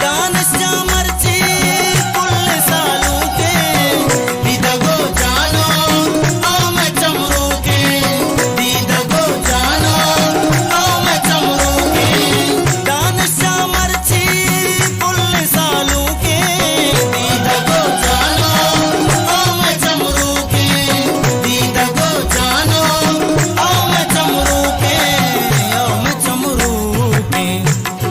دانش جان مرچی پل سالونکیں، دیدگو جانو او مئے چمروکیں، دیدگو جانو او مئے چمروکیں۔ دانش جان مرچی پل سالونکیں، دیدگو جانو او مئے چمروکیں، دیدگو جانو او مئے چمروکیں، او مئے چمروکیں۔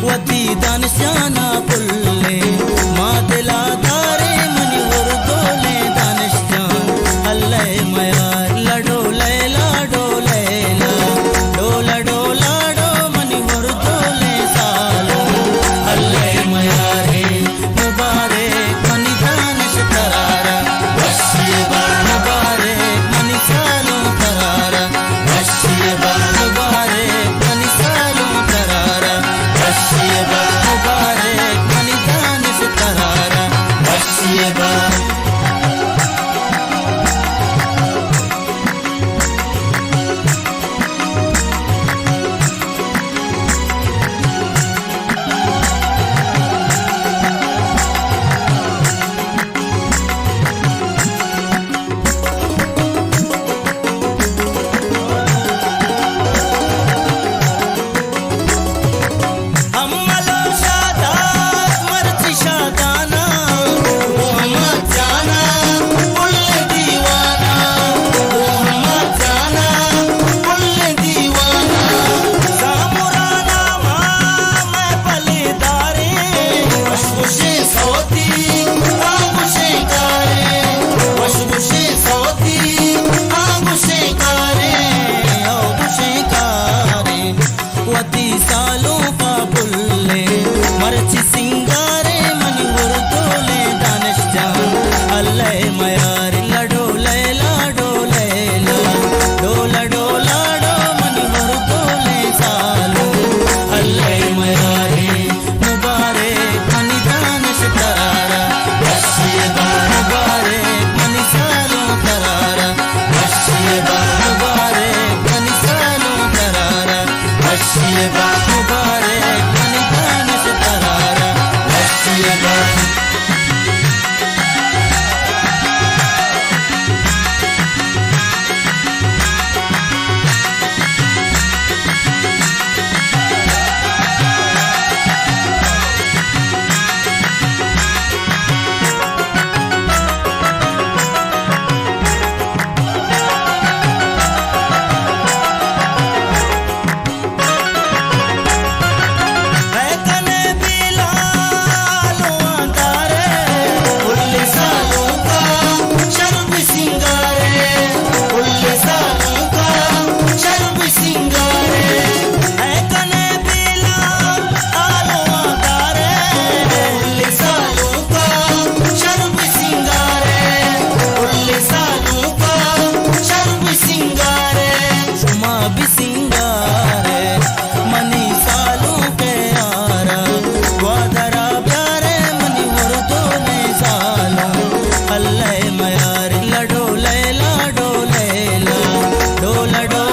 وتی دانشانا پلیں، ما دلا دارے منی وردولیں دانش جان۔ اللہ میار لڈو لیلا ڈو لیلا، ڈولا ڈولا ڈو منی وردولیں سالو۔ اللہ میارے مبارک منی دانش ترارا، وشی با۔ مبارک منی سالوں ترارا، وشی با۔ مبارک منی سالوں ترارا، وشی با۔ مبارک منی دانش ترارا، وشی با۔ ہملو شاداد مرچی شادانا، او ہما جانا پل دیوانا، او ہما جانا پل دیوانا۔ زامرانا ما مئے پلے داریں، وش وشیں سوتی آ گوشیں کاریں، وش وشیں سوتی آ گوشیں کاریں، آ گوشیں کاریں۔ وتی سالوں پا پلیں، مرچی سنگاریں منی وردولیں دانش جان۔ اللہ میار لڈو لیلا ڈو لیلا، ڈولا ڈولا ڈو منی وردولیں سالوں۔ اللہ میاریں مبارک منی دانش ترارا، وشی با۔ مبارک منی سالوں ترارا، وشی با۔ مبارک منی سالوں ترارا، وشی با۔ مبارک منی دانش ترارا، وشی با۔ سنگارے، منی سالوں کے یارا، گوادرا بیارے منی وردولیں سالوں۔ اللہ میار لڈو لیلا ڈو لیلا، ڈولا ڈو